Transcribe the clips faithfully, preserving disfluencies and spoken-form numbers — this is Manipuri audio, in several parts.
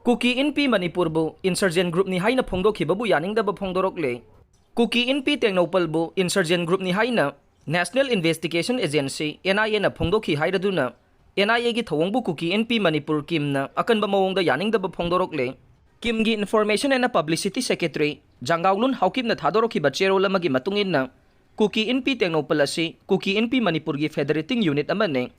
ꯀꯨꯀꯤ ꯏꯟꯄꯤ ꯃꯅꯤꯄꯨꯔꯕꯨ insurgent groupꯅꯤ ꯍꯥꯏꯅ ꯐꯣꯡꯗꯣꯛꯈꯤꯕꯕꯨ ꯌꯥꯅꯤꯡꯗꯕ ꯐꯣꯡꯗꯣꯔꯛꯂꯦ꯫ ꯀꯨꯀꯤ ꯏꯟꯄꯤ ꯇꯦꯡꯅꯧꯄꯜꯕꯨ insurgent groupꯅꯤ ꯍꯥꯏꯅ National Investigation Agency, N I Aꯅ ꯐꯣꯡꯗꯣꯛꯈꯤ ꯍꯥꯏꯔꯗꯨꯅ, N I Aꯒꯤ ꯊꯧꯑꯣꯡꯕꯨ ꯀꯨꯀꯤ ꯏꯟꯄꯤ ꯃꯅꯤꯄꯨꯔ ꯀꯤꯝꯅ ꯑꯀꯟꯕ ꯃꯑꯣꯡꯗ ꯌꯥꯅꯤꯡꯗꯕ ꯐꯣꯡꯗꯣꯔꯛꯂꯦ꯫ ꯀꯤꯝꯒꯤ Information and Publicity Secretary ꯖꯥꯡꯒꯥꯎꯂꯨꯟ ꯍꯥꯎꯀꯤꯞꯅ ꯊꯥꯗꯣꯔꯛꯈꯤꯕ ꯆꯦꯔꯣꯜ ꯑꯃꯒꯤ ꯃꯇꯨꯡ ꯏꯟꯅ, ꯀꯨꯀꯤ ꯏꯟꯄꯤ ꯇꯦꯡꯅꯧꯄꯜ ꯑꯁꯤ ꯀꯨꯀꯤ ꯏꯟꯄꯤ ꯃꯅꯤꯄꯨꯔꯒꯤ federating unit ꯑꯃꯅꯤ꯫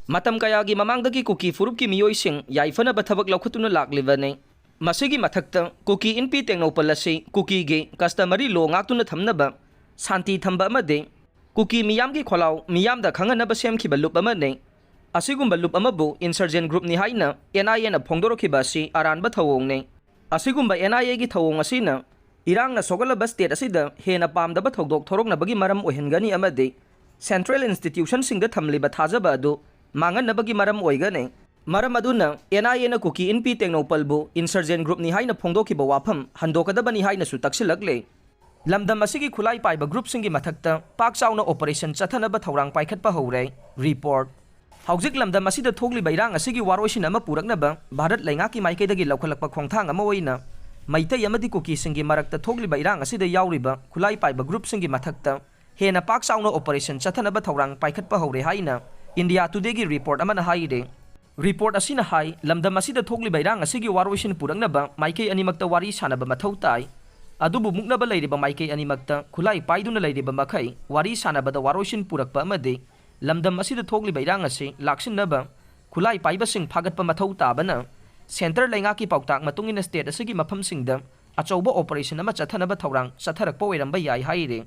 ꯃꯇꯝ ꯀꯌꯥꯒꯤ ꯃꯃꯥꯡꯗꯒꯤ ꯀꯨꯀꯤ ꯐꯨꯔꯨꯞꯀꯤ ꯃꯤꯑꯣꯏꯁꯤꯡ ꯌꯥꯏꯐꯅꯕ ꯊꯕꯛ ꯂꯧꯈꯠꯇꯨꯅ ꯂꯥꯛꯂꯤꯕꯅꯤ꯫ ꯃꯁꯤꯒꯤ ꯃꯊꯛꯇ, ꯀꯨꯀꯤ ꯏꯟꯄꯤ ꯇꯦꯡꯅꯧꯄꯜ ꯑꯁꯤ ꯀꯨꯀꯤꯒꯤ customary law ꯉꯥꯛꯇꯨꯅ ꯊꯝꯅꯕ, ꯁꯥꯟꯇꯤ ꯊꯝꯕ ꯑꯃꯗꯤ ꯀꯨꯀꯤ ꯃꯤꯌꯥꯝꯒꯤ ꯈꯣꯜꯂꯥꯎ ꯃꯤꯌꯥꯝꯗ ꯈꯪꯍꯟꯅꯕ ꯁꯦꯝꯈꯤꯕ ꯂꯨꯞ ꯑꯃꯅꯤ꯫ ꯑꯁꯤꯒꯨꯝꯕ ꯂꯨꯞ ꯑꯃꯕꯨ insurgent groupꯅꯤ ꯍꯥꯏꯅ N I Aꯅ ꯐꯣꯡꯗꯣꯔꯛꯈꯤꯕ ꯑꯁꯤ ꯑꯔꯥꯟꯕ ꯊꯧꯑꯣꯡꯅꯤ꯫ ꯑꯁꯤꯒꯨꯝꯕ N I Aꯒꯤ ꯊꯧꯑꯣꯡ ꯑꯁꯤꯅ ꯏꯔꯥꯡꯅ ꯁꯣꯛꯍꯜꯂꯕ state ꯑꯁꯤꯗ ꯍꯦꯟꯅ ꯄꯥꯝꯗꯕ ꯊꯧꯗꯣꯛ ꯊꯣꯔꯛꯅꯕꯒꯤ ꯃꯔꯝ ꯑꯣꯏꯍꯟꯒꯅꯤ ꯑꯃꯗꯤ central institutionꯁꯤꯡꯗ ꯊꯝꯂꯤꯕ ꯊꯥꯖꯕ ꯑꯗꯨ ꯃꯥꯡꯍꯟꯅꯕꯒꯤ ꯃꯔꯝ ꯑꯣꯏꯒꯅꯤ꯫ ꯃꯔꯝ ꯑꯗꯨꯅ N I Aꯅ ꯀꯨꯀꯤ ꯏꯟꯄꯤ ꯇꯦꯡꯅꯧꯄꯜꯕꯨ insurgent groupꯅꯤ ꯍꯥꯏꯅ ꯐꯣꯡꯗꯣꯛꯈꯤꯕ ꯋꯥꯐꯝ ꯍꯟꯗꯣꯛꯀꯗꯕꯅꯤ ꯍꯥꯏꯅꯁꯨ ꯇꯛꯁꯤꯜꯂꯛꯂꯦ꯫ ꯂꯝꯗꯝ ꯑꯁꯤꯒꯤ ꯈꯨꯠꯂꯥꯏ ꯄꯥꯏꯕ groupꯁꯤꯡꯒꯤ ꯃꯊꯛꯇ ꯄꯥꯛ ꯆꯥꯎꯅ operation ꯆꯠꯊꯅꯕ ꯊꯧꯔꯥꯡ ꯄꯥꯏꯈꯠꯄ ꯍꯧꯔꯦ꯫ Report꯫ ꯍꯧꯖꯤꯛ ꯂꯝꯗꯝ ꯑꯁꯤꯗ ꯊꯣꯛꯂꯤꯕ ꯏꯔꯥꯡ ꯑꯁꯤꯒꯤ ꯋꯥꯔꯣꯏꯁꯤꯟ ꯑꯃ ꯄꯨꯔꯛꯅꯕ ꯚꯥꯔꯠ ꯂꯩꯉꯥꯛꯀꯤ ꯃꯥꯏꯀꯩꯗꯒꯤ ꯂꯧꯈꯠꯂꯛꯄ ꯈꯣꯡꯊꯥꯡ ꯑꯃ ꯑꯣꯏꯅ ꯃꯩꯇꯩ ꯑꯃꯗꯤ ꯀꯨꯀꯤꯁꯤꯡꯒꯤ ꯃꯔꯛꯇ ꯊꯣꯛꯂꯤꯕ ꯏꯔꯥꯡ ꯑꯁꯤꯗ ꯌꯥꯎꯔꯤꯕ ꯈꯨꯠꯂꯥꯏ ꯄꯥꯏꯕ groupꯁꯤꯡꯒꯤ ꯃꯊꯛꯇ ꯍꯦꯟꯅ ꯄꯥꯛ ꯆꯥꯎꯅ operation ꯆꯠꯊꯅꯕ ꯊꯧꯔꯥꯡ ꯄꯥꯏꯈꯠꯄ ꯍꯧꯔꯦ ꯍꯥꯏꯅ India Todayꯒꯤ report ꯑꯃꯅ ꯍꯥꯏꯔꯤ꯫ Report ꯑꯁꯤꯅ ꯍꯥꯏ, ꯂꯝꯗꯝ ꯑꯁꯤꯗ ꯊꯣꯛꯂꯤꯕ ꯏꯔꯥꯡ ꯑꯁꯤꯒꯤ ꯋꯥꯔꯣꯏꯁꯤꯟ ꯄꯨꯔꯛꯅꯕ ꯃꯥꯏꯀꯩ ꯑꯅꯤꯃꯛꯇ ꯋꯥꯔꯤ ꯁꯥꯟꯅꯕ ꯃꯊꯧ ꯇꯥꯏ꯫ ꯑꯗꯨꯕꯨ ꯃꯨꯛꯅꯕ ꯂꯩꯔꯤꯕ ꯃꯥꯏꯀꯩ ꯑꯅꯤꯃꯛꯇ ꯈꯨꯠꯂꯥꯏ ꯄꯥꯏꯗꯨꯅ ꯂꯩꯔꯤꯕ ꯃꯈꯩ ꯋꯥꯔꯤ ꯁꯥꯟꯅꯕꯗ ꯋꯥꯔꯣꯏꯁꯤꯟ ꯄꯨꯔꯛꯄ ꯑꯃꯗꯤ ꯂꯝꯗꯝ ꯑꯁꯤꯗ ꯊꯣꯛꯂꯤꯕ ꯏꯔꯥꯡ ꯑꯁꯤ ꯂꯥꯛꯁꯤꯟꯅꯕ ꯈꯨꯠꯂꯥꯏ ꯄꯥꯏꯕꯁꯤꯡ ꯐꯥꯒꯠꯄ ꯃꯊꯧ ꯇꯥꯕꯅ centre ꯂꯩꯉꯥꯛꯀꯤ ꯄꯥꯎꯇꯥꯛ ꯃꯇꯨꯡ ꯏꯟꯅ state ꯑꯁꯤꯒꯤ ꯃꯐꯝꯁꯤꯡꯗ ꯑꯆꯧꯕ operation ꯑꯃ ꯆꯠꯊꯅꯕ ꯊꯧꯔꯥꯡ ꯆꯠꯊꯔꯛꯄ ꯑꯣꯏꯔꯝꯕ ꯌꯥꯏ ꯍꯥꯏꯔꯤ꯫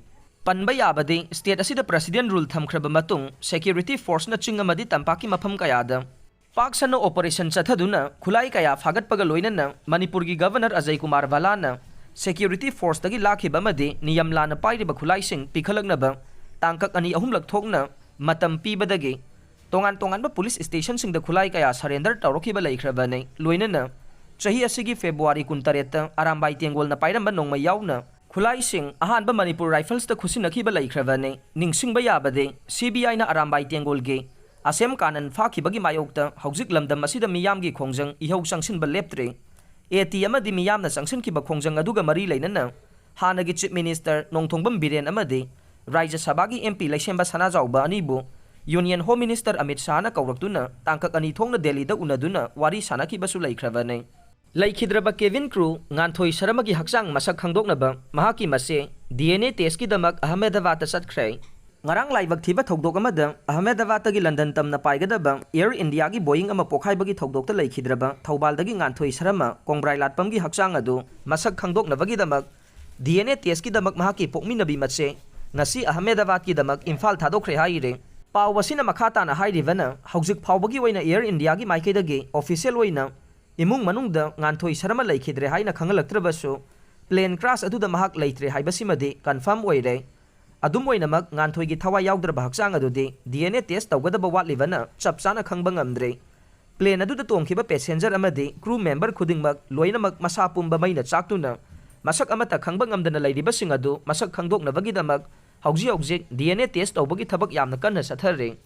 ꯄꯟꯕ ꯌꯥꯕꯗꯤ, state ꯑꯁꯤꯗ president rule ꯊꯝꯈ꯭ꯔꯕ ꯃꯇꯨꯡ security forceꯅ ꯆꯤꯡ ꯑꯃꯗꯤ ꯇꯝꯄꯥꯛꯀꯤ ꯃꯐꯝ ꯀꯌꯥꯗ ꯄꯥꯛ ꯁꯟꯅ operation ꯆꯠꯊꯗꯨꯅ ꯈꯨꯠꯂꯥꯏ ꯀꯌꯥ ꯐꯥꯒꯠꯄꯒ ꯂꯣꯏꯅꯅ ꯃꯅꯤꯄꯨꯔꯒꯤ governor ꯑꯖꯌ ꯀꯨꯃꯥꯔ ꯚꯜꯂꯥꯅ security forceꯇꯒꯤ ꯂꯥꯛꯈꯤꯕ ꯑꯃꯗꯤ ꯅꯤꯌꯝ ꯂꯥꯟꯅ ꯄꯥꯏꯔꯤꯕ ꯈꯨꯠꯂꯥꯏꯁꯤꯡ ꯄꯤꯈꯠꯂꯛꯅꯕ ꯇꯥꯡꯀꯛ ꯑꯅꯤ ꯑꯍꯨꯝꯂꯛ ꯊꯣꯛꯅ ꯃꯇꯝ ꯄꯤꯕꯗꯒꯤ ꯇꯣꯉꯥꯟ ꯇꯣꯉꯥꯟꯕ police stationꯁꯤꯡꯗ ꯈꯨꯠꯂꯥꯏ ꯀꯌꯥ surrender ꯇꯧꯔꯛꯈꯤꯕ ꯂꯩꯈ꯭ꯔꯕꯅꯤ꯫ ꯂꯣꯏꯅꯅ ꯆꯍꯤ ꯑꯁꯤꯒꯤ February ꯀꯨꯟꯇꯔꯦꯠꯇ ꯑꯔꯥꯝꯕꯥꯏ ꯇꯦꯡꯒꯣꯜꯅ ꯄꯥꯏꯔꯝꯕ ꯅꯣꯡꯃꯩ ꯌꯥꯎꯅ ꯈꯨꯠꯂꯥꯏꯁꯤꯡ ꯑꯍꯥꯟꯕ ꯃꯅꯤꯄꯨꯔ Riflesꯇ ꯈꯨꯠꯁꯤꯟꯅꯈꯤꯕ ꯂꯩꯈ꯭ꯔꯕꯅꯤ꯫ ꯅꯤꯡꯁꯤꯡꯕ ꯌꯥꯕꯗꯤ, CBIꯅ ꯑꯔꯥꯝꯕꯥꯏ ꯇꯦꯡꯒꯣꯜꯒꯤ ꯑꯁꯦꯝ ꯀꯥꯅꯟ ꯐꯥꯈꯤꯕꯒꯤ ꯃꯥꯌꯣꯛꯇ ꯍꯧꯖꯤꯛ ꯂꯝꯗꯝ ꯑꯁꯤꯗ ꯃꯤꯌꯥꯝꯒꯤ ꯈꯣꯡꯖꯪ ꯏꯍꯧ ꯆꯪꯁꯤꯟꯕ ꯂꯦꯞꯇ꯭ꯔꯤ꯫ ꯑꯦ ꯇꯤ ꯑꯃꯗꯤ ꯃꯤꯌꯥꯝꯅ ꯆꯪꯁꯤꯟꯈꯤꯕ ꯈꯣꯡꯖꯪ ꯑꯗꯨꯒ ꯃꯔꯤ ꯂꯩꯅꯅ ꯍꯥꯟꯅꯒꯤ Chief Minister ꯅꯣꯡꯊꯣꯡꯕꯝ ꯕꯤꯔꯦꯟ ꯑꯃꯗꯤ ꯔꯥꯖ꯭ꯌ ꯁꯚꯥꯒꯤ M P ꯂꯩꯁꯦꯝꯕ ꯁꯅꯥꯖꯥꯎꯕ ꯑꯅꯤꯕꯨ Union Home Minister ꯑꯃꯤꯠ ꯁꯥꯍꯅ ꯀꯧꯔꯛꯇꯨꯅ ꯇꯥꯡꯀꯛ ꯑꯅꯤ ꯊꯣꯛꯅ ꯗꯦꯜꯂꯤꯗ ꯎꯅꯗꯨꯅ ꯋꯥꯔꯤ ꯁꯥꯅꯈꯤꯕꯁꯨ ꯂꯩꯈ꯭ꯔꯕꯅꯤ꯫ ꯂꯩꯈꯤꯗ꯭ꯔꯕ cabin crew ꯉꯥꯟꯊꯣꯏ ꯁꯔꯃꯒꯤ ꯍꯛꯆꯥꯡ ꯃꯁꯛ ꯈꯪꯗꯣꯛꯅꯕ ꯃꯍꯥꯛꯀꯤ ꯃꯆꯦ D N A testꯀꯤꯗꯃꯛ ꯑꯍꯃꯦꯗꯕꯥꯗꯇ ꯆꯠꯈ꯭ꯔꯦ꯫ ꯉꯔꯥꯡ ꯂꯥꯏꯕꯛ ꯊꯤꯕ ꯊꯧꯗꯣꯛ ꯑꯃꯗ ꯑꯍꯃꯦꯗꯕꯥꯗꯇꯒꯤ ꯂꯟꯗꯟ ꯇꯝꯅ ꯄꯥꯏꯒꯗꯕ Air Indiaꯒꯤ Boeing ꯑꯃ ꯄꯣꯈꯥꯏꯕꯒꯤ ꯊꯧꯗꯣꯛꯇ ꯂꯩꯈꯤꯗ꯭ꯔꯕ ꯊꯧꯕꯥꯜꯗꯒꯤ ꯉꯥꯟꯊꯣꯏ ꯁꯔꯃ ꯀꯣꯡꯕ꯭ꯔꯥꯏ ꯂꯥꯠꯄꯝꯒꯤ ꯍꯛꯆꯥꯡ ꯑꯗꯨ ꯃꯁꯛ ꯈꯪꯗꯣꯛꯅꯕꯒꯤꯗꯃꯛ D N A testꯀꯤꯗꯃꯛ ꯃꯍꯥꯛꯀꯤ ꯄꯣꯛꯃꯤꯟꯅꯕꯤ ꯃꯆꯦ ꯉꯁꯤ ꯑꯍꯃꯦꯗꯕꯥꯗꯀꯤꯗꯃꯛ ꯏꯝꯐꯥꯜ ꯊꯥꯗꯣꯛꯈ꯭ꯔꯦ ꯍꯥꯏꯔꯤ꯫ ꯄꯥꯎ ꯑꯁꯤꯅ ꯃꯈꯥ ꯇꯥꯅ ꯍꯥꯏꯔꯤꯕꯅ, ꯍꯧꯖꯤꯛ ꯐꯥꯎꯕꯒꯤ ꯑꯣꯏꯅ Air Indiaꯒꯤ ꯃꯥꯏꯀꯩꯗꯒꯤ official ꯑꯣꯏꯅ ꯏꯃꯨꯡ ꯃꯅꯨꯡꯗ ꯉꯥꯟꯊꯣꯏ ꯁꯔꯃ ꯂꯩꯈꯤꯗ꯭ꯔꯦ ꯍꯥꯏꯅ ꯈꯪꯍꯜꯂꯛꯇ꯭ꯔꯕꯁꯨ, plane crash ꯑꯗꯨꯗ ꯃꯍꯥꯛ ꯂꯩꯇ꯭ꯔꯦ ꯍꯥꯏꯕꯁꯤꯃꯗꯤ confirm ꯑꯣꯏꯔꯦ꯫ ꯑꯗꯨꯝ ꯑꯣꯏꯅꯃꯛ, ꯉꯥꯟꯊꯣꯏꯒꯤ ꯊꯋꯥꯏ ꯌꯥꯎꯗ꯭ꯔꯕ ꯍꯛꯆꯥꯡ ꯑꯗꯨꯗꯤ D N A test ꯇꯧꯒꯗꯕ ꯋꯥꯠꯂꯤꯕꯅ ꯆꯞ ꯆꯥꯅ ꯈꯪꯕ ꯉꯝꯗ꯭ꯔꯦ꯫ Plane ꯑꯗꯨꯗ ꯇꯣꯡꯈꯤꯕ passenger ꯑꯃꯗꯤ crew member ꯈꯨꯗꯤꯡꯃꯛ ꯂꯣꯏꯅꯃꯛ ꯃꯁꯥ ꯄꯨꯝꯕ ꯃꯩꯅ ꯆꯥꯛꯇꯨꯅ ꯃꯁꯛ ꯑꯃꯠꯇ ꯈꯪꯕ ꯉꯝꯗꯅ ꯂꯩꯔꯤꯕꯁꯤꯡ ꯑꯗꯨ ꯃꯁꯛ ꯈꯪꯗꯣꯛꯅꯕꯒꯤꯗꯃꯛ ꯍꯧꯖꯤꯛ ꯍꯧꯖꯤꯛ D N A test ꯇꯧꯕꯒꯤ ꯊꯕꯛ ꯌꯥꯝꯅ ꯀꯟꯅ ꯆꯠꯊꯔꯤ꯫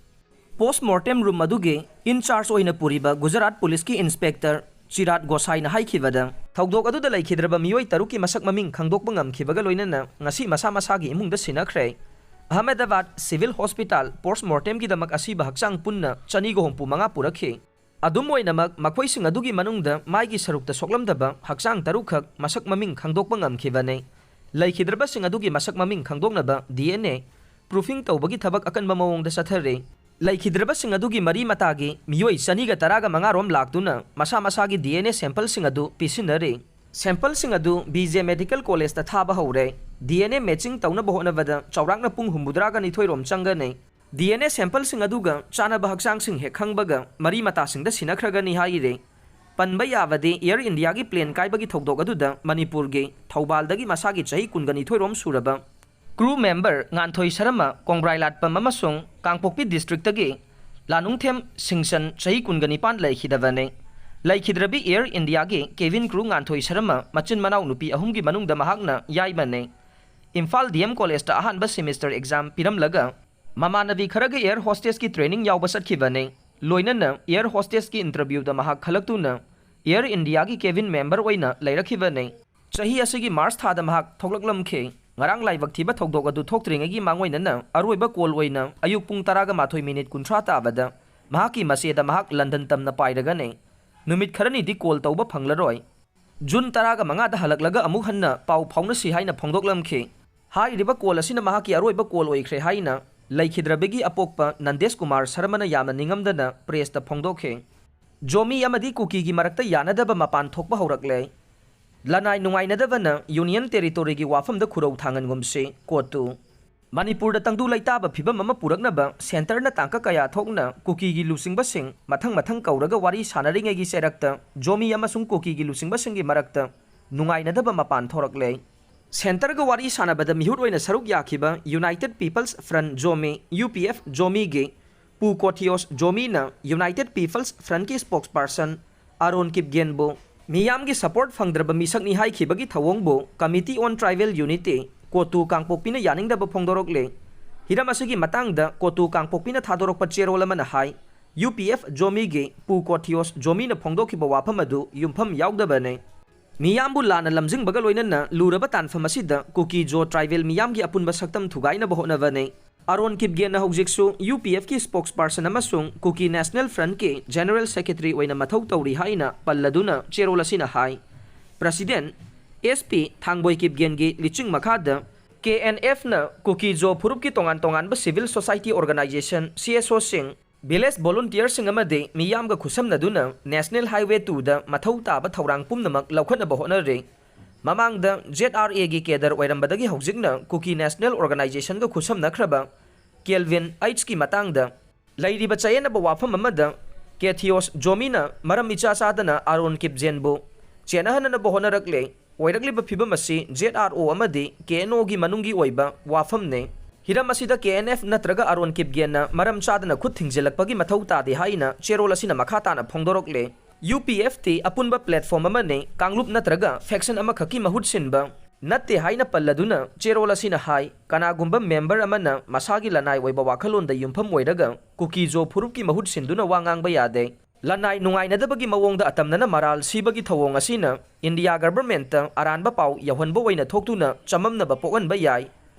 Post mortem room ꯑꯗꯨꯒꯤ in charge ꯑꯣꯏꯅ ꯄꯨꯔꯤꯕ ꯒꯨꯖꯔꯥꯠ ꯄꯨꯂꯤꯁꯀꯤ Inspector ꯆꯤꯔꯥꯠ ꯒꯣꯁꯥꯏꯅ ꯍꯥꯏꯈꯤꯕꯗ, ꯊꯧꯗꯣꯛ ꯑꯗꯨꯗ ꯂꯩꯈꯤꯗ꯭ꯔꯕ ꯃꯤꯑꯣꯏ ꯇꯔꯨꯛꯀꯤ ꯃꯁꯛ ꯃꯃꯤꯡ ꯈꯪꯗꯣꯛꯄ ꯉꯝꯈꯤꯕꯒ ꯂꯣꯏꯅꯅ ꯉꯁꯤ ꯃꯁꯥ ꯃꯁꯥꯒꯤ ꯏꯃꯨꯡꯗ ꯁꯤꯟꯅꯈ꯭ꯔꯦ꯫ ꯑꯍꯃꯦꯗꯕꯥꯗ Civil Hospital post mortemꯒꯤꯗꯃꯛ ꯑꯁꯤꯕ ꯍꯛꯆꯥꯡ ꯄꯨꯟꯅ ꯆꯅꯤꯒ ꯍꯨꯝꯐꯨ ꯃꯉꯥ ꯄꯨꯔꯛꯈꯤ꯫ ꯑꯗꯨꯝ ꯑꯣꯏꯅꯃꯛ, ꯃꯈꯣꯏꯁꯤꯡ ꯑꯗꯨꯒꯤ ꯃꯅꯨꯡꯗ ꯃꯥꯏꯒꯤ ꯁꯔꯨꯛꯇ ꯁꯣꯛꯂꯝꯗꯕ ꯍꯛꯆꯥꯡ ꯇꯔꯨꯛꯈꯛ ꯃꯁꯛ ꯃꯃꯤꯡ ꯈꯪꯗꯣꯛꯄ ꯉꯝꯈꯤꯕꯅꯤ꯫ ꯂꯩꯈꯤꯗ꯭ꯔꯕꯁꯤꯡ ꯑꯗꯨꯒꯤ ꯃꯁꯛ ꯃꯃꯤꯡ ꯈꯪꯗꯣꯛꯅꯕ D N A proofing ꯇꯧꯕꯒꯤ ꯊꯕꯛ ꯑꯀꯟꯕ ꯃꯑꯣꯡꯗ ꯆꯠꯊꯔꯤ꯫ ꯂꯩꯈꯤꯗ꯭ꯔꯕꯁꯤꯡ ꯑꯗꯨꯒꯤ ꯃꯔꯤ ꯃꯇꯥꯒꯤ ꯃꯤꯑꯣꯏ ꯆꯅꯤꯒ ꯇꯔꯥꯒ ꯃꯉꯥ ꯔꯣꯝ ꯂꯥꯛꯇꯨꯅ ꯃꯁꯥ ꯃꯁꯥꯒꯤ D N A sampleꯁꯤꯡ ꯑꯗꯨ ꯄꯤꯁꯤꯟꯅꯔꯤ꯫ Sampleꯁꯤꯡ ꯑꯗꯨ B J Medical Collegeꯇ ꯊꯥꯕ ꯍꯧꯔꯦ꯫ D N A matching ꯇꯧꯅꯕ ꯍꯣꯠꯅꯕꯗ ꯆꯥꯎꯔꯥꯛꯅ ꯄꯨꯡ ꯍꯨꯝꯐꯨꯇꯔꯥꯒ ꯅꯤꯊꯣꯏ ꯔꯣꯝ ꯆꯪꯒꯅꯤ꯫ D N A sampleꯁꯤꯡ ꯑꯗꯨꯒ ꯆꯥꯅꯕ ꯍꯛꯆꯥꯡꯁꯤꯡ ꯍꯦꯛ ꯈꯪꯕꯒ ꯃꯔꯤ ꯃꯇꯥꯁꯤꯡꯗ ꯁꯤꯟꯅꯈ꯭ꯔꯒꯅꯤ ꯍꯥꯏꯔꯤ꯫ ꯄꯟꯕ ꯌꯥꯕꯗꯤ, Air Indiaꯒꯤ plane ꯀꯥꯏꯕꯒꯤ ꯊꯧꯗꯣꯛ ꯑꯗꯨꯗ ꯃꯅꯤꯄꯨꯔꯒꯤ ꯊꯧꯕꯥꯜꯗꯒꯤ ꯃꯁꯥꯒꯤ ꯆꯍꯤ ꯀꯨꯟꯒ ꯅꯤꯊꯣꯏ ꯔꯣꯝ ꯁꯨꯔꯕ crew member ꯉꯥꯟꯊꯣꯏ ꯁꯔꯃ, ꯀꯣꯡꯕ꯭ꯔꯥꯏ ꯂꯥꯠꯄꯝ ꯑꯃꯁꯨꯡ ꯀꯥꯡꯄꯣꯛꯄꯤ districtꯇꯒꯤ ꯂꯥꯅꯨꯡꯊꯦꯝ ꯁꯤꯡꯁꯟ, ꯆꯍꯤ ꯀꯨꯟꯒ ꯅꯤꯄꯥꯟ ꯂꯩꯈꯤꯗꯕꯅꯤ꯫ ꯂꯩꯈꯤꯗ꯭ꯔꯕꯤ Air Indiaꯒꯤ cabin crew ꯉꯥꯟꯊꯣꯏ ꯁꯔꯃ ꯃꯆꯤꯟ ꯃꯅꯥꯎ ꯅꯨꯄꯤ ꯑꯍꯨꯝꯒꯤ ꯃꯅꯨꯡꯗ ꯃꯍꯥꯛꯅ ꯌꯥꯏꯃꯅꯤ꯫ ꯏꯝꯐꯥꯜ D M Collegeꯇ ꯑꯍꯥꯟꯕ semester exam ꯄꯤꯔꯝꯂꯒ ꯃꯃꯥꯟꯅꯕꯤ ꯈꯔꯒ air hostessꯀꯤ training ꯌꯥꯎꯕ ꯆꯠꯈꯤꯕꯅꯤ꯫ ꯂꯣꯏꯅꯅ air hostessꯀꯤ interviewꯗ ꯃꯍꯥꯛ ꯈꯜꯂꯛꯇꯨꯅ Air Indiaꯒꯤ cabin member ꯑꯣꯏꯅ ꯂꯩꯔꯛꯈꯤꯕꯅꯤ꯫ ꯆꯍꯤ ꯑꯁꯤꯒꯤ March ꯊꯥꯗ ꯃꯍꯥꯛ ꯊꯣꯛꯂꯛꯂꯝꯈꯤ꯫ ꯉꯔꯥꯡ ꯂꯥꯏꯕꯛ ꯊꯤꯕ ꯊꯧꯗꯣꯛ ꯑꯗꯨ ꯊꯣꯛꯇ꯭ꯔꯤꯉꯩꯒꯤ ꯃꯥꯡꯑꯣꯏꯅꯅ ꯑꯔꯣꯏꯕ call ꯑꯣꯏꯅ ꯑꯌꯨꯛ ꯄꯨꯡ ꯇꯔꯥꯒ ꯃꯥꯊꯣꯏ minute ꯀꯨꯟꯊ꯭ꯔꯥ ꯇꯥꯕꯗ ꯃꯍꯥꯛꯀꯤ ꯃꯆꯦꯗ ꯃꯍꯥꯛ London ꯇꯝꯅ ꯄꯥꯏꯔꯒꯅꯤ꯫ ꯅꯨꯃꯤꯠ ꯈꯔꯅꯤꯗꯤ call ꯇꯧꯕ ꯐꯪꯂꯔꯣꯏ꯫ June ꯇꯔꯥꯒ ꯃꯉꯥꯗ ꯍꯜꯂꯛꯂꯒ ꯑꯃꯨꯛ ꯍꯟꯅ ꯄꯥꯎ ꯐꯥꯎꯅꯁꯤ ꯍꯥꯏꯅ ꯐꯣꯡꯗꯣꯛꯂꯝꯈꯤ꯫ ꯍꯥꯏꯔꯤꯕ call ꯑꯁꯤꯅ ꯃꯍꯥꯛꯀꯤ ꯑꯔꯣꯏꯕ call ꯑꯣꯏꯈ꯭ꯔꯦ ꯍꯥꯏꯅ ꯂꯩꯈꯤꯗ꯭ꯔꯕꯒꯤ ꯑꯄꯣꯛꯄ ꯅꯟꯗꯦꯁ ꯀꯨꯃꯥꯔ ꯁꯔꯃꯅ ꯌꯥꯝꯅ ꯅꯤꯡꯉꯝꯗꯅ pressꯇ ꯐꯣꯡꯗꯣꯛꯈꯤ꯫ ꯖꯣꯃꯤ ꯑꯃꯗꯤ ꯀꯨꯀꯤꯒꯤ ꯃꯔꯛꯇ ꯌꯥꯅꯗꯕ ꯃꯄꯥꯟ ꯊꯣꯛꯄ ꯍꯧꯔꯛꯂꯦ꯫ ꯂꯅꯥꯏ ꯅꯨꯡꯉꯥꯏꯅꯗꯕꯅ Union Territoryꯒꯤ ꯋꯥꯐꯝꯗ ꯈꯨꯔꯧ ꯊꯥꯡꯍꯟꯒꯨꯝꯁꯤ꯫ Quote two꯫ ꯃꯅꯤꯄꯨꯔꯗ ꯇꯪꯗꯨ ꯂꯩꯇꯥꯕ ꯐꯤꯕꯝ ꯑꯃ ꯄꯨꯔꯛꯅꯕ centreꯅ ꯇꯥꯡꯀꯛ ꯀꯌꯥ ꯊꯣꯛꯅ ꯀꯨꯀꯤꯒꯤ ꯂꯨꯆꯤꯡꯕꯁꯤꯡ ꯃꯊꯪ ꯃꯊꯪ ꯀꯧꯔꯒ ꯋꯥꯔꯤ ꯁꯥꯟꯅꯔꯤꯉꯩꯒꯤ ꯆꯩꯔꯛꯇ ꯖꯣꯃꯤ ꯑꯃꯁꯨꯡ ꯀꯨꯀꯤꯒꯤ ꯂꯨꯆꯤꯡꯕꯁꯤꯡꯒꯤ ꯃꯔꯛꯇ ꯅꯨꯡꯉꯥꯏꯅꯗꯕ ꯃꯄꯥꯟ ꯊꯣꯔꯛꯂꯦ꯫ Centreꯒ ꯋꯥꯔꯤ ꯁꯥꯟꯅꯕꯗ ꯃꯤꯍꯨꯠ ꯑꯣꯏꯅ ꯁꯔꯨꯛ ꯌꯥꯈꯤꯕ United People's Front Zomi, UPF ꯖꯣꯃꯤꯒꯤ ꯄꯨ ꯀꯣꯊꯤꯌꯣꯁ ꯖꯣꯃꯤꯅ United People's Frontꯀꯤ spokesperson ꯑꯥꯔꯣꯟ ꯀꯤꯞꯒꯦꯟꯕꯨ ꯃꯤꯌꯥꯝꯒꯤ support ꯐꯪꯗ꯭ꯔꯕ ꯃꯤꯁꯛꯅꯤ ꯍꯥꯏꯈꯤꯕꯒꯤ ꯊꯧꯑꯣꯡꯕꯨ Committee on Tribal Unity, ꯀꯣꯇꯨ ꯀꯥꯡꯄꯣꯛꯄꯤꯅ ꯌꯥꯅꯤꯡꯗꯕ ꯐꯣꯡꯗꯣꯔꯛꯂꯦ꯫ ꯍꯤꯔꯝ ꯑꯁꯤꯒꯤ ꯃꯇꯥꯡꯗ ꯀꯣꯇꯨ ꯀꯥꯡꯄꯣꯛꯄꯤꯅ ꯊꯥꯗꯣꯔꯛꯄ ꯆꯦꯔꯣꯜ ꯑꯃꯅ ꯍꯥꯏ, UPF ꯖꯣꯃꯤꯒꯤ ꯄꯨ ꯀꯣꯊꯤꯌꯣꯁ ꯖꯣꯃꯤꯅ ꯐꯣꯡꯗꯣꯛꯈꯤꯕ ꯋꯥꯐꯝ ꯑꯗꯨ ꯌꯨꯝꯐꯝ ꯌꯥꯎꯗꯕꯅꯤ꯫ ꯃꯤꯌꯥꯝꯕꯨ ꯂꯥꯟꯅ ꯂꯝꯖꯤꯡꯕꯒ ꯂꯣꯏꯅꯅ ꯂꯨꯔꯕ ꯇꯥꯟꯐꯝ ꯑꯁꯤꯗ ꯀꯨꯀꯤ ꯖꯣ tribal ꯃꯤꯌꯥꯝꯒꯤ ꯑꯄꯨꯟꯕ ꯁꯛꯇꯝ ꯊꯨꯒꯥꯏꯅꯕ ꯍꯣꯠꯅꯕꯅꯤ꯫ ꯑꯥꯔꯣꯟ ꯀꯤꯞꯒꯦꯟꯅ ꯍꯧꯖꯤꯛꯁꯨ UPFꯀꯤ spokesperson ꯑꯃꯁꯨꯡ Kuki National Frontꯀꯤ General Secretary ꯑꯣꯏꯅ ꯃꯊꯧ ꯇꯧꯔꯤ ꯍꯥꯏꯅ ꯄꯜꯂꯗꯨꯅ ꯆꯦꯔꯣꯜ ꯑꯁꯤꯅ ꯍꯥꯏ, President SP ꯊꯥꯡꯕꯣꯏ ꯀꯤꯞꯒꯦꯟꯒꯤ ꯂꯤꯆꯤꯡ ꯃꯈꯥꯗ KNFꯅ ꯀꯨꯀꯤ ꯖꯣ ꯐꯨꯔꯨꯞꯀꯤ ꯇꯣꯉꯥꯟ ꯇꯣꯉꯥꯟꯕ civil society organisation, CSOꯁꯤꯡ, village volunteerꯁꯤꯡ ꯑꯃꯗꯤ ꯃꯤꯌꯥꯝꯒ ꯈꯨꯠꯁꯝꯅꯗꯨꯅ National Highway twoꯗ ꯃꯊꯧ ꯇꯥꯕ ꯊꯧꯔꯥꯡ ꯄꯨꯝꯅꯃꯛ ꯂꯧꯈꯠꯅꯕ ꯍꯣꯠꯅꯔꯤ꯫ ꯃꯃꯥꯡꯗ ZRAꯒꯤ cadre ꯑꯣꯏꯔꯝꯕꯗꯒꯤ ꯍꯧꯖꯤꯛꯅ ꯀꯨꯀꯤ National Organizationꯒ ꯈꯨꯠꯁꯝꯅꯈ꯭ꯔꯕ Kelvin Hꯀꯤ ꯃꯇꯥꯡꯗ ꯂꯩꯔꯤꯕ ꯆꯌꯦꯠꯅꯕ ꯋꯥꯐꯝ ꯑꯃꯗ ꯀꯦꯊꯤꯌꯣꯁ ꯖꯣꯃꯤꯅ ꯃꯔꯝ ꯏꯆꯥ ꯆꯥꯗꯅ ꯑꯥꯔꯣꯟ ꯀꯤꯞꯖꯦꯟꯕꯨ ꯆꯦꯟꯅꯍꯟꯅꯅꯕ ꯍꯣꯠꯅꯔꯛꯂꯦ꯫ ꯑꯣꯏꯔꯛꯂꯤꯕ ꯐꯤꯕꯝ ꯑꯁꯤ ZRO ꯑꯃꯗꯤ KNOꯒꯤ ꯃꯅꯨꯡꯒꯤ ꯑꯣꯏꯕ ꯋꯥꯐꯝꯅꯤ꯫ ꯍꯤꯔꯝ ꯑꯁꯤꯗ KNF ꯅꯠꯇ꯭ꯔꯒ ꯑꯥꯔꯣꯟ ꯀꯤꯞꯒꯦꯟꯅ ꯃꯔꯝ ꯆꯥꯗꯅ ꯈꯨꯠ ꯊꯤꯡꯖꯤꯜꯂꯛꯄꯒꯤ ꯃꯊꯧ ꯇꯥꯗꯦ ꯍꯥꯏꯅ ꯆꯦꯔꯣꯜ ꯑꯁꯤꯅ ꯃꯈꯥ ꯇꯥꯅ ꯐꯣꯡꯗꯣꯔꯛꯂꯦ꯫ UPFꯇꯤ ꯑꯄꯨꯟꯕ platform ꯑꯃꯅꯤ, ꯀꯥꯡꯂꯨꯞ ꯅꯠꯇ꯭ꯔꯒ faction ꯑꯃꯈꯛꯀꯤ ꯃꯍꯨꯠ ꯁꯤꯟꯕ ꯅꯠꯇꯦ ꯍꯥꯏꯅ ꯄꯜꯂꯗꯨꯅ ꯆꯦꯔꯣꯜ ꯑꯁꯤꯅ ꯍꯥꯏ, ꯀꯅꯥꯒꯨꯝꯕ ꯃꯦꯝꯕꯔ ꯑꯃꯅ ꯃꯁꯥꯒꯤ ꯂꯅꯥꯏ ꯑꯣꯏꯕ ꯋꯥꯈꯜꯂꯣꯟꯗ ꯌꯨꯝꯐꯝ ꯑꯣꯏꯔꯒ ꯀꯨꯀꯤꯖꯣ ꯐꯨꯔꯨꯞꯀꯤ ꯃꯍꯨꯠ ꯁꯤꯟꯗꯨꯅ ꯋꯥ ꯉꯥꯡꯕ ꯌꯥꯗꯦ꯫ ꯂꯅꯥꯏ ꯅꯨꯡꯉꯥꯏꯅꯗꯕꯒꯤ ꯃꯑꯣꯡꯗ ꯑꯇꯝꯅꯅ ꯃꯔꯥꯜ ꯁꯤꯕꯒꯤ ꯊꯧꯑꯣꯡ ꯑꯁꯤꯅ ꯏꯟꯗꯤꯌꯥ ꯒꯚꯔꯟꯃꯦꯟꯠꯇ ꯑꯔꯥꯟꯕ ꯄꯥꯎ ꯌꯧꯍꯟꯕ ꯑꯣꯏꯅ ꯊꯣꯛꯇꯨꯅ ꯆꯃꯝꯅꯕ ꯄꯣꯛꯍꯟꯕ ꯌꯥꯏ꯫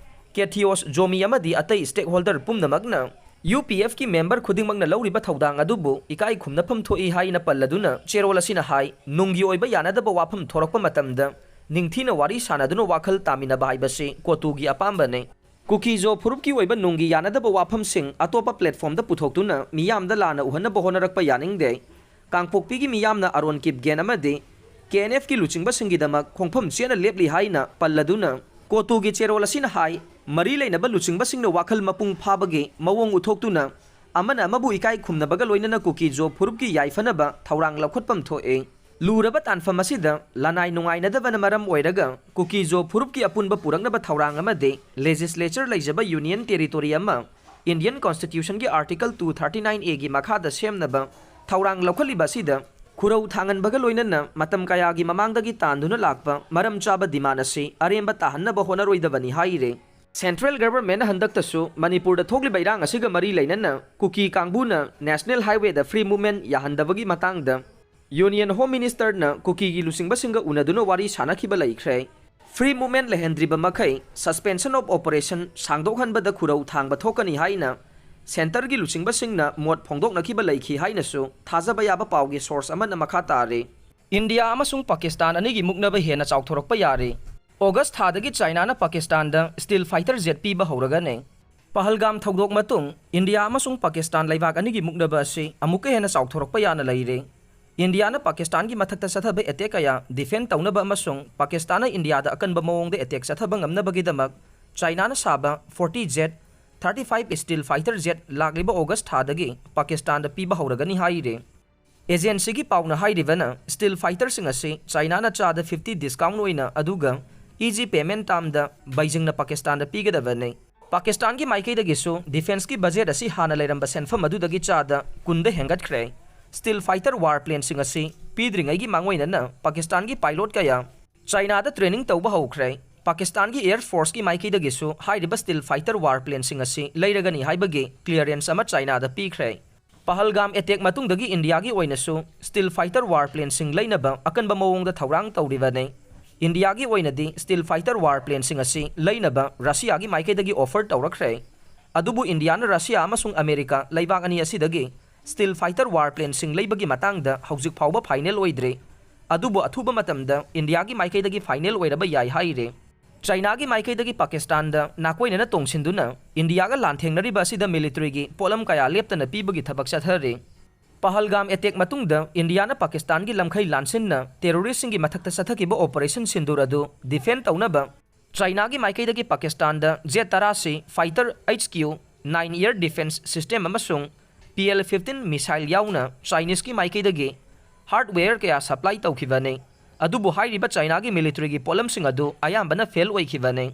ꯀꯦꯊꯤꯑꯣꯁ ꯖꯣꯃꯤ ꯑꯃꯗꯤ ꯑꯇꯩ ꯁ꯭ꯇꯦꯛꯍꯣꯜꯗꯔ ꯄꯨꯝꯅꯃꯛꯅ ꯌꯨ ꯄꯤ ꯑꯦꯐꯀꯤ ꯃꯦꯝꯕꯔ ꯈꯨꯗꯤꯡꯃꯛꯅ ꯂꯧꯔꯤꯕ ꯊꯧꯗꯥꯡ ꯑꯗꯨꯕꯨ ꯏꯀꯥꯏ ꯈꯨꯝꯅꯐꯝ ꯊꯣꯛꯏ ꯍꯥꯏꯅ ꯄꯜꯂꯗꯨꯅ ꯆꯦꯔꯣꯜ ꯑꯁꯤꯅ ꯍꯥꯏ, ꯅꯨꯡꯒꯤ ꯑꯣꯏꯕ ꯌꯥꯅꯗꯕ ꯋꯥꯐꯝ ꯊꯣꯔꯛꯄ ꯃꯇꯝꯗ ꯅꯤꯡꯊꯤꯅ ꯋꯥꯔꯤ ꯁꯥꯅꯗꯨꯅ ꯋꯥꯈꯜ ꯇꯥꯃꯤꯟꯅꯕ ꯍꯥꯏꯕꯁꯤ ꯀꯣꯇꯨꯒꯤ ꯑꯄꯥꯝꯕꯅꯤ꯫ ꯀꯨꯀꯤꯖꯣ ꯐꯨꯔꯨꯞꯀꯤ ꯑꯣꯏꯕ ꯅꯨꯡꯒꯤ ꯌꯥꯅꯗꯕ ꯋꯥꯐꯝꯁꯤꯡ ꯑꯇꯣꯞꯄ ꯄ꯭ꯂꯦꯠꯐꯣꯔꯝꯗ ꯄꯨꯊꯣꯛꯇꯨꯅ ꯃꯤꯌꯥꯝꯗ ꯂꯥꯟꯅ ꯎꯍꯟꯅꯕ ꯍꯣꯠꯅꯔꯛꯄ ꯌꯥꯅꯤꯡꯗꯦ꯫ ꯀꯥꯡꯄꯣꯛꯄꯤꯒꯤ ꯃꯤꯌꯥꯝꯅ ꯑꯔꯣꯟ ꯀꯤꯞꯒꯦꯟ ꯑꯃꯗꯤ ꯀꯦ ꯑꯦꯟ ꯑꯦꯐꯀꯤ ꯂꯨꯆꯤꯡꯕꯁꯤꯡꯒꯤꯗꯃꯛ ꯈꯣꯡꯐꯝ ꯆꯦꯠꯅ ꯂꯦꯞꯂꯤ ꯍꯥꯏꯅ ꯄꯜꯂꯗꯨꯅ ꯀꯣꯇꯨꯒꯤ ꯆꯦꯔꯣꯜ ꯑꯁꯤꯅ ꯍꯥꯏ, ꯃꯔꯤ ꯂꯩꯅꯕ ꯂꯨꯆꯤꯡꯕꯁꯤꯡꯅ ꯋꯥꯈꯜ ꯃꯄꯨꯡ ꯐꯥꯕꯒꯤ ꯃꯑꯣꯡ ꯎꯠꯊꯣꯛꯇꯨꯅ ꯑꯃꯅ ꯑꯃꯕꯨ ꯏꯀꯥꯏ ꯈꯨꯝꯅꯕꯒ ꯂꯣꯏꯅꯅ ꯀꯨꯀꯤꯖꯣ ꯐꯨꯔꯨꯞꯀꯤ ꯌꯥꯏꯐꯅꯕ ꯊꯧꯔꯥꯡ ꯂꯧꯈꯠꯐꯝ ꯊꯣꯛꯏ꯫ ꯂꯨꯔꯕ ꯇꯥꯟꯐꯝ ꯑꯁꯤꯗ ꯂꯅꯥꯏ ꯅꯨꯡꯉꯥꯏꯅꯗꯕꯅ ꯃꯔꯝ ꯑꯣꯏꯔꯒ ꯀꯨꯀꯤꯖꯣ ꯐꯨꯔꯨꯞꯀꯤ ꯑꯄꯨꯟꯕ ꯄꯨꯔꯛꯅꯕ ꯊꯧꯔꯥꯡ ꯑꯃꯗꯤ ꯂꯦꯖꯤꯁꯂꯦꯆꯔ ꯂꯩꯖꯕ ꯌꯨꯅꯤꯌꯟ ꯇꯦꯔꯤꯇꯣꯔꯤ ꯑꯃ ꯏꯟꯗꯤꯌꯟ ꯀꯣꯟꯁꯇꯤꯇ꯭ꯌꯨꯁꯟꯒꯤ ꯑꯥꯔꯇꯤꯀꯜ ꯇꯨ ꯊꯥꯔꯇꯤ ꯅꯥꯏꯟ ꯑꯦꯒꯤ ꯃꯈꯥꯗ ꯁꯦꯝꯅꯕ ꯊꯧꯔꯥꯡ ꯂꯧꯈꯠꯂꯤꯕ ꯑꯁꯤꯗ ꯈꯨꯔꯧ ꯊꯥꯡꯍꯟꯕꯒ ꯂꯣꯏꯅꯅ ꯃꯇꯝ ꯀꯌꯥꯒꯤ ꯃꯃꯥꯡꯗꯒꯤ ꯇꯥꯟꯗꯨꯅ ꯂꯥꯛꯄ ꯃꯔꯝ ꯆꯥꯕ ꯗꯤꯃꯥꯟ ꯑꯁꯤ ꯑꯔꯦꯝꯕ ꯇꯥꯍꯟꯅꯕ ꯍꯣꯠꯅꯔꯣꯏꯗꯕꯅꯤ ꯍꯥꯏꯔꯤ꯫ ꯁꯦꯟꯇ꯭ꯔꯦꯜ ꯒꯚꯔꯟꯃꯦꯟꯠꯅ ꯍꯟꯗꯛꯇꯁꯨ ꯃꯅꯤꯄꯨꯔꯗ ꯊꯣꯛꯂꯤꯕ ꯏꯔꯥꯡ ꯑꯁꯤꯒ ꯃꯔꯤ ꯂꯩꯅꯅ ꯀꯨꯀꯤ ꯀꯥꯡꯕꯨꯅ ꯅꯦꯁꯅꯦꯜ ꯍꯥꯏꯋꯦꯗ ꯐ꯭ꯔꯤ ꯃꯨꯚꯃꯦꯟꯠ ꯌꯥꯍꯟꯗꯕꯒꯤ ꯃꯇꯥꯡꯗ ꯌꯨꯅꯤꯌꯟ ꯍꯣꯝ ꯃꯤꯅꯤꯁꯇꯔꯅ ꯀꯨꯀꯤꯒꯤ ꯂꯨꯆꯤꯡꯕꯁꯤꯡꯒ ꯎꯅꯗꯨꯅ ꯋꯥꯔꯤ ꯁꯥꯅꯈꯤꯕ ꯂꯩꯈ꯭ꯔꯦ꯫ ꯐ꯭ꯔꯤ ꯃꯨꯚꯃꯦꯟꯠ ꯂꯩꯍꯟꯗ꯭ꯔꯤꯕ ꯃꯈꯩ ꯁꯁꯄꯦꯟꯁꯟ ꯑꯣꯐ ꯑꯣꯄꯔꯦꯁꯟ ꯁꯥꯡꯗꯣꯛꯍꯟꯕꯗ ꯈꯨꯔꯧ ꯊꯥꯡꯕ ꯊꯣꯛꯀꯅꯤ ꯍꯥꯏꯅ ꯁꯦꯟꯇꯔꯒꯤ ꯂꯨꯆꯤꯡꯕꯁꯤꯡꯅ ꯃꯣꯠ ꯐꯣꯡꯗꯣꯛꯅꯈꯤꯕ ꯂꯩꯈꯤ ꯍꯥꯏꯅꯁꯨ ꯊꯥꯖꯕ ꯌꯥꯕ ꯄꯥꯎꯒꯤ ꯁꯣꯔꯁ ꯑꯃꯅ ꯃꯈꯥ ꯇꯥꯔꯤ꯫ ꯏꯟꯗꯤꯌꯥ ꯑꯃꯁꯨꯡ ꯄꯥꯀꯤꯁꯇꯥꯟ ꯑꯅꯤꯒꯤ ꯃꯨꯛꯅꯕ ꯍꯦꯟꯅ ꯆꯥꯎꯊꯣꯔꯛꯄ ꯌꯥꯔꯦ꯫ ꯑꯣꯒꯁ ꯊꯥꯗꯒꯤ ꯆꯥꯏꯅꯥꯅ ꯄꯥꯀꯤꯁꯇꯥꯟꯗ ꯁ꯭ꯇꯤꯜ ꯐꯥꯏꯇꯔ ꯖꯦꯠ ꯄꯤꯕ ꯍꯧꯔꯒꯅꯤ꯫ ꯄꯍꯜꯒꯥꯝ ꯊꯧꯗꯣꯛ ꯃꯇꯨꯡ ꯏꯟꯗꯤꯌꯥ ꯑꯃꯁꯨꯡ ꯄꯥꯀꯤꯁꯇꯥꯟ ꯂꯩꯕꯥꯛ ꯑꯅꯤꯒꯤ ꯃꯨꯛꯅꯕ ꯑꯁꯤ ꯑꯃꯨꯛꯀ ꯍꯦꯟꯅ ꯆꯥꯎꯊꯣꯔꯛꯄ ꯌꯥꯅ ꯂꯩꯔꯦ꯫ ꯏꯟꯗꯤꯌꯥꯅ ꯄꯥꯀꯤꯁꯇꯥꯟꯒꯤ ꯃꯊꯛꯇ ꯆꯠꯊꯕ ꯑꯦꯇꯦꯛ ꯀꯌꯥ ꯗꯤꯐꯦꯟ ꯇꯧꯅꯕ ꯑꯃꯁꯨꯡ ꯄꯥꯀꯤꯁꯇꯥꯟꯅ ꯏꯟꯗꯤꯌꯥꯗ ꯑꯀꯟꯕ ꯃꯑꯣꯡꯗ ꯑꯦꯇꯦꯛ ꯆꯠꯊꯕ ꯉꯝꯅꯕꯒꯤꯗꯃꯛ ꯆꯥꯏꯅꯥꯅ ꯁꯥꯕ forty jet, thirty five stealth fighter jet ꯂꯥꯛꯂꯤꯕ ꯑꯣꯒꯁ ꯊꯥꯗꯒꯤ ꯄꯥꯀꯤꯁꯇꯥꯟꯗ ꯄꯤꯕ ꯍꯧꯔꯒꯅꯤ ꯍꯥꯏꯔꯦ꯫ ꯑꯦꯖꯦꯟꯁꯤꯒꯤ ꯄꯥꯎꯅ ꯍꯥꯏꯔꯤꯕꯅ, ꯁ꯭ꯇꯤꯜ ꯐꯥꯏꯇꯔꯁꯤꯡ ꯑꯁꯤ ꯆꯥꯏꯅꯥꯅ ꯆꯥꯗ ꯐꯤꯐꯇꯤ ꯗꯤꯁꯀꯥꯎꯟ ꯑꯣꯏꯅ, ꯑꯗꯨꯒ ꯏꯖꯤ ꯄꯦꯃꯦꯟꯠ ꯇꯥꯝꯗ ꯕꯩꯖꯤꯡꯅ ꯄꯥꯀꯤꯁꯇꯥꯟꯗ ꯄꯤꯒꯗꯕꯅꯤ꯫ ꯄꯥꯀꯤꯁꯇꯥꯟꯒꯤ ꯃꯥꯏꯀꯩꯗꯒꯤꯁꯨ ꯗꯤꯐꯦꯟꯁꯀꯤ ꯕꯖꯦꯠ ꯑꯁꯤ ꯍꯥꯟꯅ ꯂꯩꯔꯝꯕ ꯁꯦꯟꯐꯝ ꯑꯗꯨꯗꯒꯤ ꯆꯥꯗ ꯀꯨꯟꯗ ꯍꯦꯟꯒꯠꯈ꯭ꯔꯦ꯫ ꯁ꯭ꯇꯤꯜ ꯐꯥꯏꯇꯔ ꯋꯥꯔ ꯄ꯭ꯂꯦꯟꯁꯤꯡ ꯑꯁꯤ ꯄꯤꯗ꯭ꯔꯤꯉꯩꯒꯤ ꯃꯥꯡꯑꯣꯏꯅꯅ ꯄꯥꯀꯤꯁꯇꯥꯟꯒꯤ ꯄꯥꯏꯂꯣꯠ ꯀꯌꯥ ꯆꯥꯏꯅꯥꯗ training ꯇꯧꯕ ꯍꯧꯈ꯭ꯔꯦ꯫ ꯄꯥꯀꯤꯁꯇꯥꯟꯒꯤ Air Forceꯀꯤ ꯃꯥꯏꯀꯩꯗꯒꯤꯁꯨ ꯍꯥꯏꯔꯤꯕ stealth fighter war planeꯁꯤꯡ ꯑꯁꯤ ꯂꯩꯔꯒꯅꯤ ꯍꯥꯏꯕꯒꯤ clearance ꯑꯃ ꯆꯥꯏꯅꯥꯗ ꯄꯤꯈ꯭ꯔꯦ꯫ ꯄꯍꯜꯒꯥꯝ attack ꯃꯇꯨꯡꯗꯒꯤ ꯏꯟꯗꯤꯌꯥꯒꯤ ꯑꯣꯏꯅꯁꯨ stealth fighter war planeꯁꯤꯡ ꯂꯩꯅꯕ ꯑꯀꯟꯕ ꯃꯑꯣꯡꯗ ꯊꯧꯔꯥꯡ ꯇꯧꯔꯤꯕꯅꯤ꯫ ꯏꯟꯗꯤꯌꯥꯒꯤ ꯑꯣꯏꯅꯗꯤ stealth fighter war planeꯁꯤꯡ ꯑꯁꯤ ꯂꯩꯅꯕ ꯔꯁꯤꯌꯥꯒꯤ ꯃꯥꯏꯀꯩꯗꯒꯤ offer ꯇꯧꯔꯛꯈ꯭ꯔꯦ꯫ ꯑꯗꯨꯕꯨ ꯏꯟꯗꯤꯌꯥꯅ ꯔꯁꯤꯌꯥ ꯑꯃꯁꯨꯡ ꯑꯃꯦꯔꯤꯀꯥ ꯂꯩꯕꯥꯛ ꯑꯅꯤ ꯑꯁꯤꯗꯒꯤ stealth fighter war planeꯁꯤꯡ ꯂꯩꯕꯒꯤ ꯃꯇꯥꯡꯗ ꯍꯧꯖꯤꯛ ꯐꯥꯎꯕ final ꯑꯣꯏꯗ꯭ꯔꯤ꯫ ꯑꯗꯨꯕꯨ ꯑꯊꯨꯕ ꯃꯇꯝꯗ ꯏꯟꯗꯤꯌꯥꯒꯤ ꯃꯥꯏꯀꯩꯗꯒꯤ final ꯑꯣꯏꯔꯕ ꯌꯥꯏ ꯍꯥꯏꯔꯤ꯫ ꯆꯥꯏꯅꯥꯒꯤ ꯃꯥꯏꯀꯩꯗꯒꯤ ꯄꯥꯀꯤꯁꯇꯥꯟꯗ ꯅꯥꯀꯣꯏꯅꯅ ꯇꯣꯡꯁꯤꯟꯗꯨꯅ ꯏꯟꯗꯤꯌꯥꯒ ꯂꯥꯟꯊꯦꯡꯅꯔꯤꯕ ꯑꯁꯤꯗ militaryꯒꯤ ꯄꯣꯠꯂꯝ ꯀꯌꯥ ꯂꯦꯞꯇꯅ ꯄꯤꯕꯒꯤ ꯊꯕꯛ ꯆꯠꯊꯔꯤ꯫ ꯄꯍꯜꯒꯥꯝ attack ꯃꯇꯨꯡꯗ ꯏꯟꯗꯤꯌꯥꯅ ꯄꯥꯀꯤꯁꯇꯥꯟꯒꯤ ꯂꯝꯈꯩ ꯂꯥꯟꯁꯤꯟꯅ terroristꯁꯤꯡꯒꯤ ꯃꯊꯛꯇ ꯆꯠꯊꯈꯤꯕ operation ꯁꯤꯟꯗꯨꯔ ꯑꯗꯨ defend ꯇꯧꯅꯕ ꯆꯥꯏꯅꯥꯒꯤ ꯃꯥꯏꯀꯩꯗꯒꯤ ꯄꯥꯀꯤꯁꯇꯥꯟꯗ J thirty C fighter H Q nine air defence system ꯑꯃꯁꯨꯡ P L fifteen missile ꯌꯥꯎꯅ Chineseꯀꯤ ꯃꯥꯏꯀꯩꯗꯒꯤ hardware ꯀꯌꯥ supply ꯇꯧꯈꯤꯕꯅꯤ꯫ ꯑꯗꯨꯕꯨ ꯍꯥꯏꯔꯤꯕ ꯆꯥꯏꯅꯥꯒꯤ militaryꯒꯤ ꯄꯣꯠꯂꯝꯁꯤꯡ ꯑꯗꯨ ꯑꯌꯥꯝꯕꯅ fail ꯑꯣꯏꯈꯤꯕꯅꯤ꯫